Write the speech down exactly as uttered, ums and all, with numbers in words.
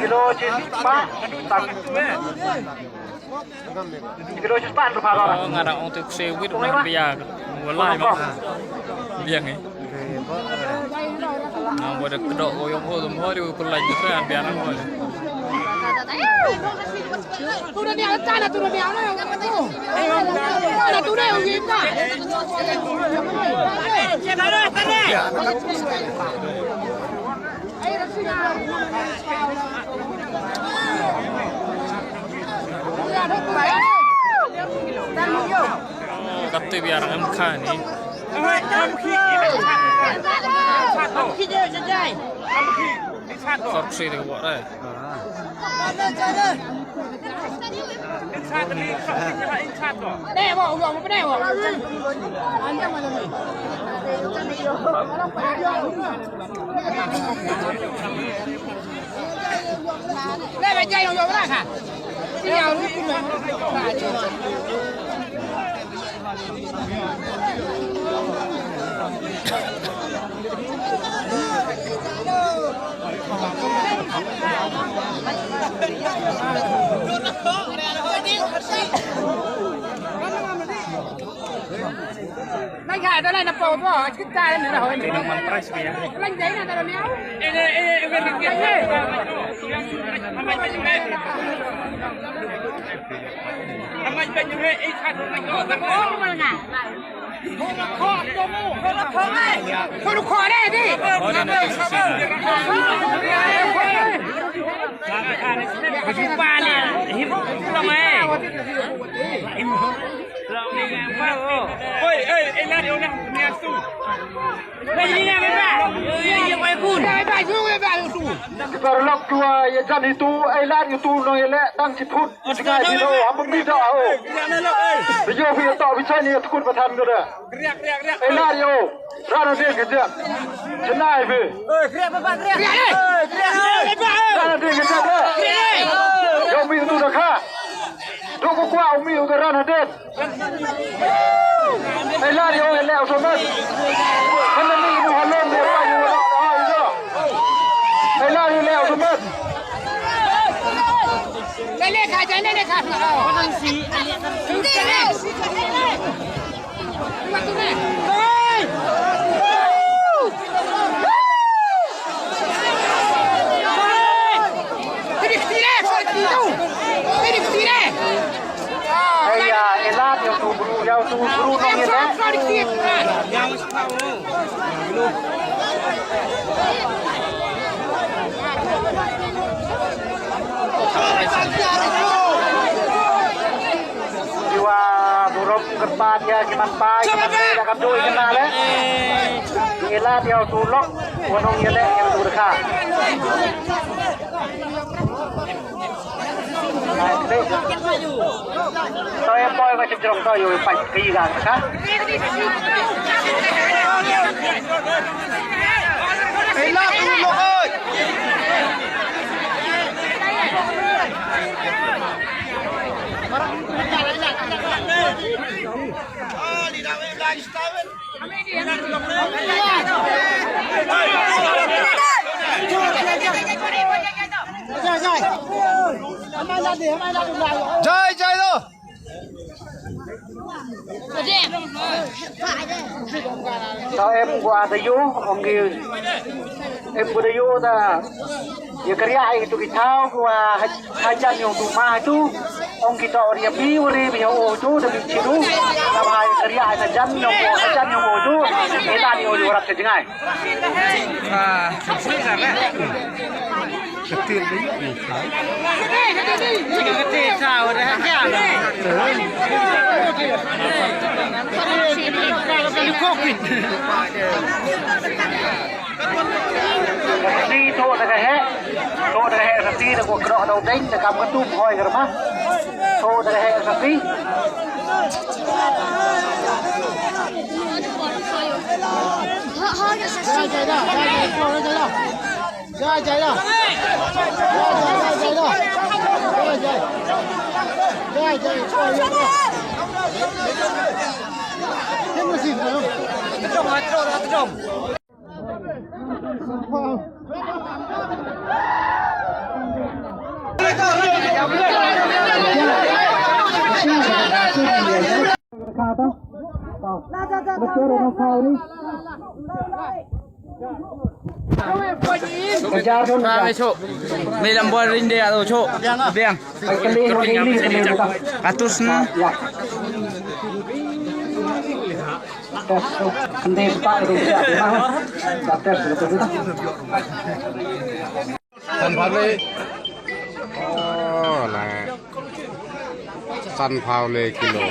Kilo shispah. Kilo shispah tu paro. Oh, nga dang ong tu ksewit na biang. Walai bang. Biang eh. Nga wada kedok ko yong ko tu mo ri ko lai tu sa biang ko. Tu dah dia, tu dah dia, tu dah dia. Tu dah dia, tu dah dia. Katte biar em kha ni. Khor ksi de bok dai. Ki paralok kiwa ïajan itu, ai lad itu nongïaleh tang shi phut. Ki jngai phi lo, hap pynbit da o. Phi ïoh phi ïatoh phi shaniah ïa tkut ba than ka da. Ai lad ïa o. Ran hadien ka jngai. Jngai phi. Ran hadien ka jngai. Ïoh mih utu da kha. Duk ko kwah u mih u ka ran hadien. Ai lad ïa u, ai leh u sumit. Kane ni u halom ïa pa ïa u la da ïa. Ai lad ïa u, leh u sumit. Ai ya, ai lad ïa utu u bru, ïa utu u bru nongïaleh. Kiwa burom kyrpad ïa ki man pai, ki man pai da kam dei kane leh. Ai lad ïa utu u lok, u nongïaleh ïa utu u dkhar. Ai, kdei. To ïa poi ka jrong to ïa u pait ki ga ka. Ai lad utu u lok oi. Jai, jai lo. Ta em ko ada yu, ong ki em ko da yu da. Ïa kariah ïa kitu ki thaw ko, ah, Hajan ïa utu ma tu, ong kita ong ïa phi, u ri phi ïa utu, da phi chidu, da bha ïa kariah ïa hajan ïa utu, hajan ïa utu, ila ni utu rat ka jngai. Ah, sih sana. Ketil ni. Ketil sa, udah hajan. Lu kokit. Ni tu dah heh. Thoh da ka heh ka sati da ka kdoh da u deng da kam ka tum hoi ka rma. Thoh da ka heh ka sati. Ka me cho. Me lam bol ring de alo cho. Biang. Katus na. San phaw le. Oh, la. San phaw le kilo.